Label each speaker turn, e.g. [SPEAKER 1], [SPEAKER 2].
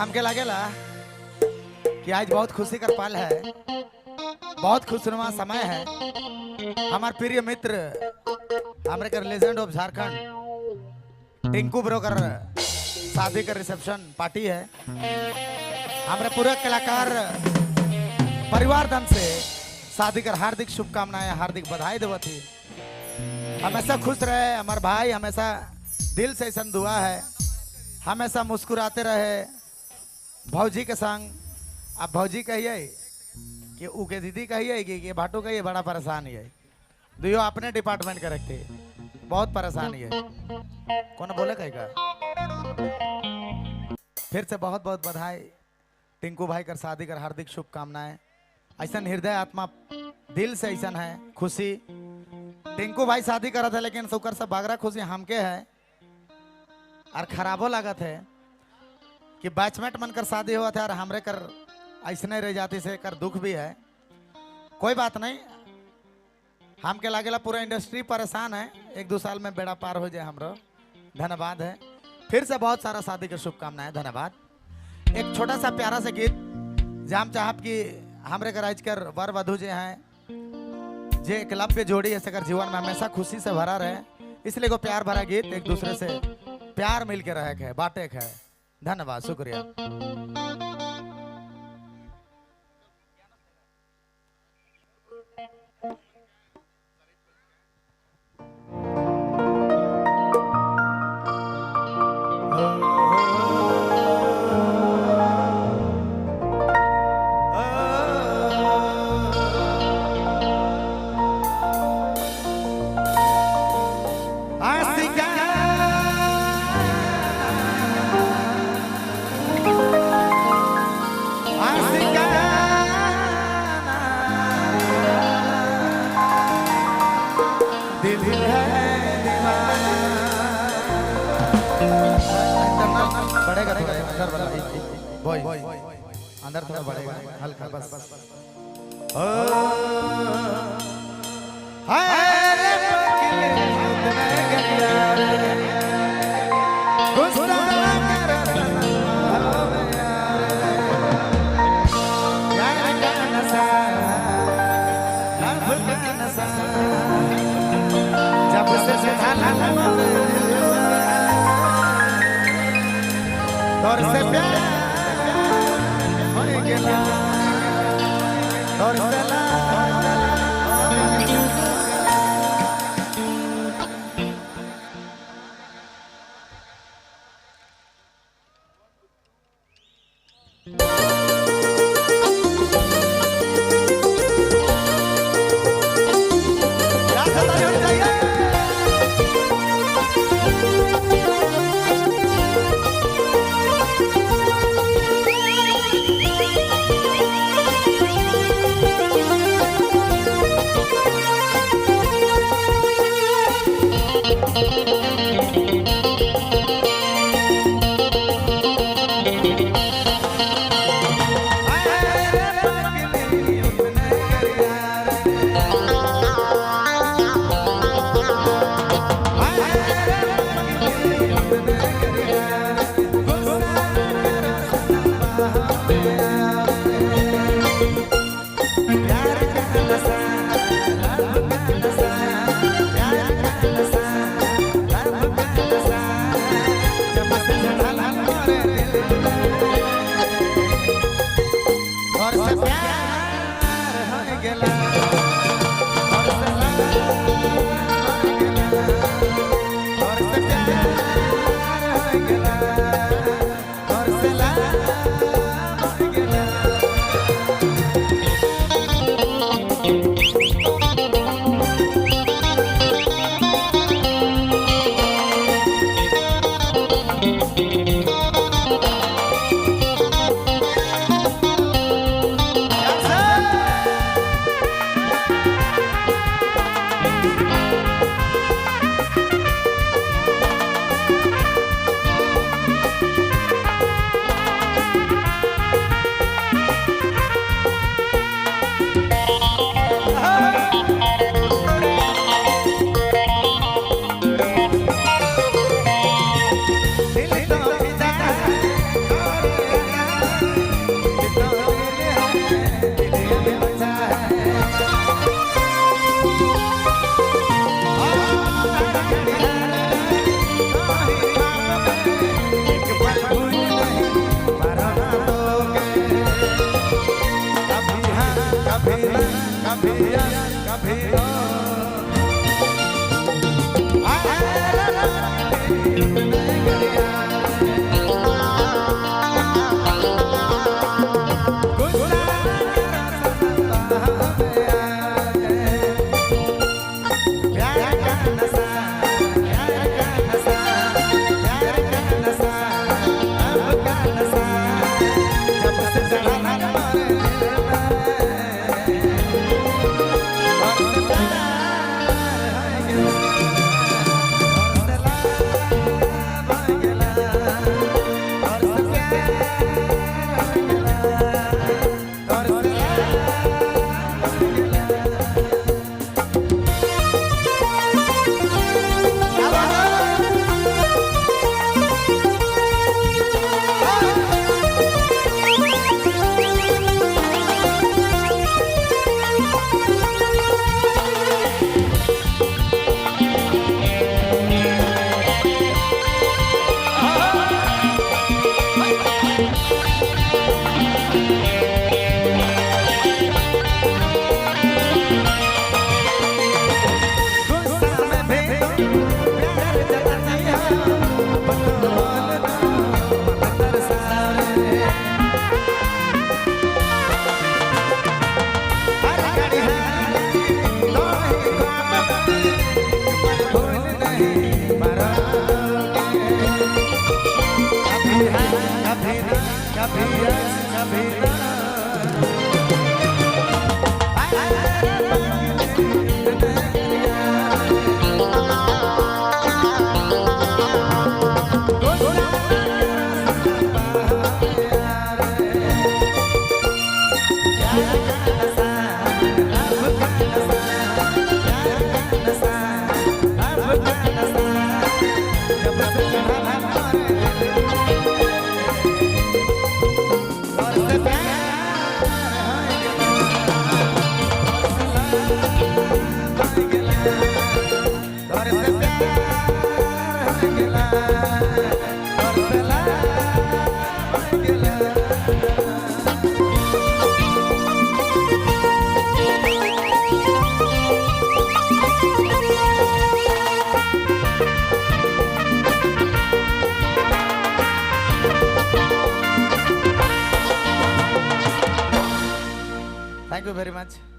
[SPEAKER 1] हमके लागेला कि आज बहुत खुशी कर पल है, बहुत खुशनुमा समय है। हमार प्रिय मित्र हमरे कर legend of Jharkhand Tinku bro कर शादी का रिसेप्शन पार्टी है। हमारे पूरे कलाकार परिवार दन से शादी कर हार्दिक शुभकामनाएं, हार्दिक बधाई देवत ही। हमेशा खुश रहे हमार भाई, हमेशा दिल से ऐसा दुआ है, हमेशा मुस्कुराते रहे भौजी के संग। अब भौजी कहिए कि उके दीदी कहिए कि भाटो कहिए, बड़ा परेशान है। दुयो अपने डिपार्टमेंट के रखते, बहुत परेशानी है। कौन बोले कहेगा। फिर से बहुत बहुत बधाई टिंकू भाई कर शादी कर हार्दिक शुभकामनाएं। ऐसा हृदय आत्मा दिल से ऐसा है खुशी। टिंकू भाई शादी करत है लेकिन सुकर से बागरा खुशी हमके है और खराबो लागत है कि बैचमेट मन कर शादी हुआ था और हमरे कर ऐसने रह जाती से कर दुख भी है। कोई बात नहीं, हमके लागेला पूरा इंडस्ट्री परेशान है, एक दो साल में बेड़ा पार हो जाए हमरो। धन्यवाद है, फिर से बहुत सारा शादी के शुभकामनाएं, धन्यवाद। एक छोटा सा प्यारा सा गीत जाम चाहब की हमरे कर आज कर वर वधु जे हैं जे एकलव्य जोड़ी है सकर जीवन में हमेशा खुशी से भरा रहे, इसलिए को प्यार भरा गीत एक दूसरे से प्यार मिल के रहे है, बांटे है। धन्यवाद, शुक्रिया। बढ़ेगा थोड़ा अंदर वाला बॉय, अंदर थोड़ा बढ़ेगा हल्का बस। जब से तोर से प्यार हो गेला, तोर से ला। कभी यस, कभी no. Thank you very much.